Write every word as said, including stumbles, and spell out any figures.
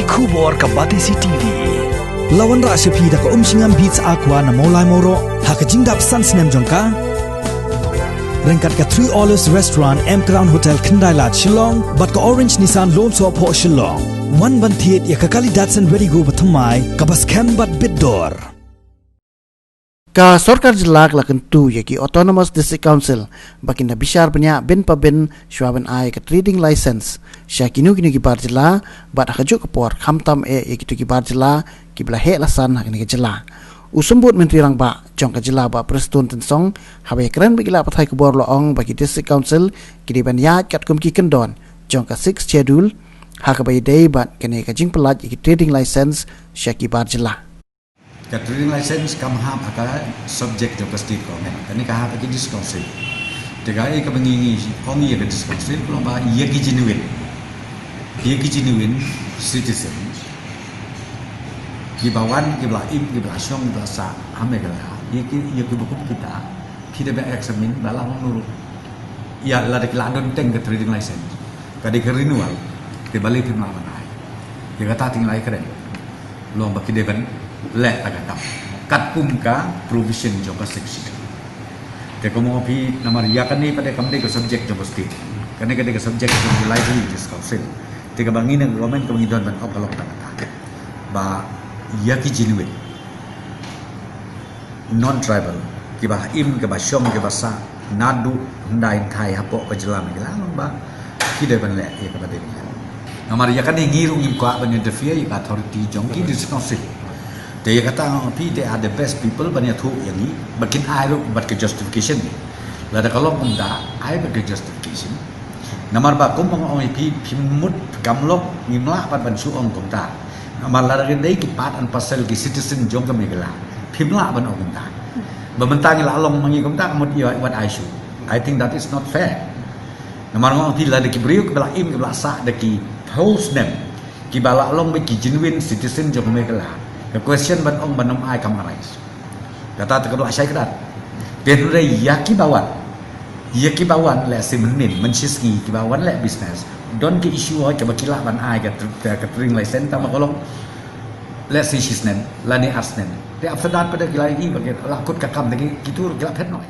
Khubor ka Batesi T V. La wanrah sha phi da ka Umshngam Beats Aqua na Mawlai Mawroh ha ka jingdap san snem jong ka. Ryngkat ka Three Olives Restaurant, M Crown Hotel, Khyndai Lad, Shillong, bad ka Orange Nissan Lone Soh Phoh, Shillong. Wan ban thied ïa ka kali Datsun Redi-GO bathymmai kaba skhem bad bit dor. Ka sorkar jylla ka la kyntu ïa ki Autonomous District Council ba kin da bishar bniah bin pa bin shuwa ban ai ka trading license sha kino kino ki bar jylla, bad ha kajuh ka por khamtam eh ïa kito ki bar jylla kiba la heh la san ha kane ka jylla. U Symbud Myntri Rangbah jong ka jylla, Bah Prestone Tynsong, haba ïakren bad ki lad pathai khubor, u la ong ba ki District Council ki dei ban ïaid katkum ki kyndon jong ka Sixth Schedule ha kaba ïadei bad kane ka jingpyllait ïa ki trading license sha ki bar jylla. Ka trading license kam hap ha ka subject jong ka state government. Kane ka hap ha ki District Council. Te kaei kaba ngi, ngi ong ïa ka District Council, ka long ba ïa ki genuine, ïa ki genuine citizen, kiba wan, kiba la im, kiba la shong, kiba la sah ha Meghalaya, ïa ki, ïa kiba kum kita, phi dei ban examine ba la long nurut. Ïa, lada ki la don teng ka trading license, ka dei ka renewal, te balei phim lah ban ai? Ïa kata te ngi la ïakren, long ba ki dei ban leh la ka kam katkum ka provision jong ka Sixth Schedule. Te kumno phi, namar ïa kane pat kam dei ka subject jong ka state, kane ka dei ka subject jong ka Livelihood Council. Te kaba ngi na government, kaba ngi don ban ong ka long tang kata, ba ïa ki genuine non-tribal, kiba ha im, kiba shong, kiba sah naduh hyndai hynthai hapoh ka jylla Meghalaya, long ba ki dei ban leh ïa kaba dei ban leh. Namar ïa kane ngi ruh ngim kwah ban interfere ïa ka authority jong ki District Council. Te ïa kata nga ong phi, they are the best people ban ïathuh ïa ngi, ba kin ai ruh bad ka justification. Lada ka long kumta, ai bad ka justification. Namar ba kum ba nga ong ïa phi, phim mut, kam long, ngim lah pat ban shu ong kumta. Namar lada ki dei ki part and parcel, ki citizen jong ka Meghalaya, phim lah ban ong kumta. Ba mynta ngi la long ma ngi kumta, ka mut ïa wat ai shuh. I think that is not fair. Namar nga ong phi, lada ki briew kiba la im, kiba la sah da ki phew snem, kiba la long ba ki genuine citizen jong ka Meghalaya, ka question ban ong ban ym ai kam arise. Kata te kaba la shai kdar. Te hynrei ïa kiba wan, ïa kiba wan lehse mynnin, mynshisngi, kiba wan leh business, don ki issue hoi kaba ki lah ban ai ka tr-, ka trading license, tang ba ka long lehse shisnem lane arsnem. Te after that pat ki la ïohi ba ki la kut ka kam, te ki, kito ki la phet noh.